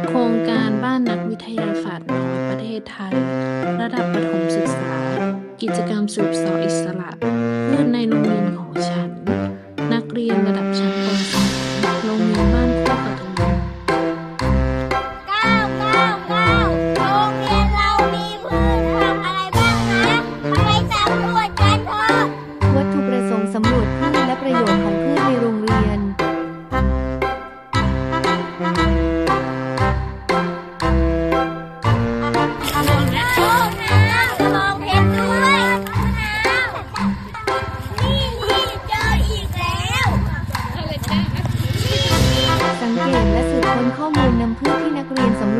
ໂຄງການບ້ານນັກວິທະຍາສາດນ້ອຍປະເທດໄທ ລະດັບປະຖົມສຶກສາ, ກິດຈະກຳສືບສອບອິດສະຫຼະ, ພືດໃນໂຮງຮຽນຂອງສັນ, ນັກຮຽນລະດັບຊັ້ນ ປ.ສາມ ໂຮງຮຽນບ້ານໂຄກກະທຸງ. ເກົ້າ ເກົ້າ ເກົ້າ ໂຮງຮຽນເຮົາມີພືດຜັກອະໄລບ້າງນະ? ເຮົາໄປສຳຫຼວດກັນເຖາະ. ວັດຖຸປະສົງສຳຫຼວດພືດ ແລະ ປະໂຫຍດຂອງພືດໃນໂຮງຮຽນ. ສັງເກດ ແລະ ສືບຄົ້ນຂໍ້ມູນນຳພືດທີ່ນັກຮຽນສຳ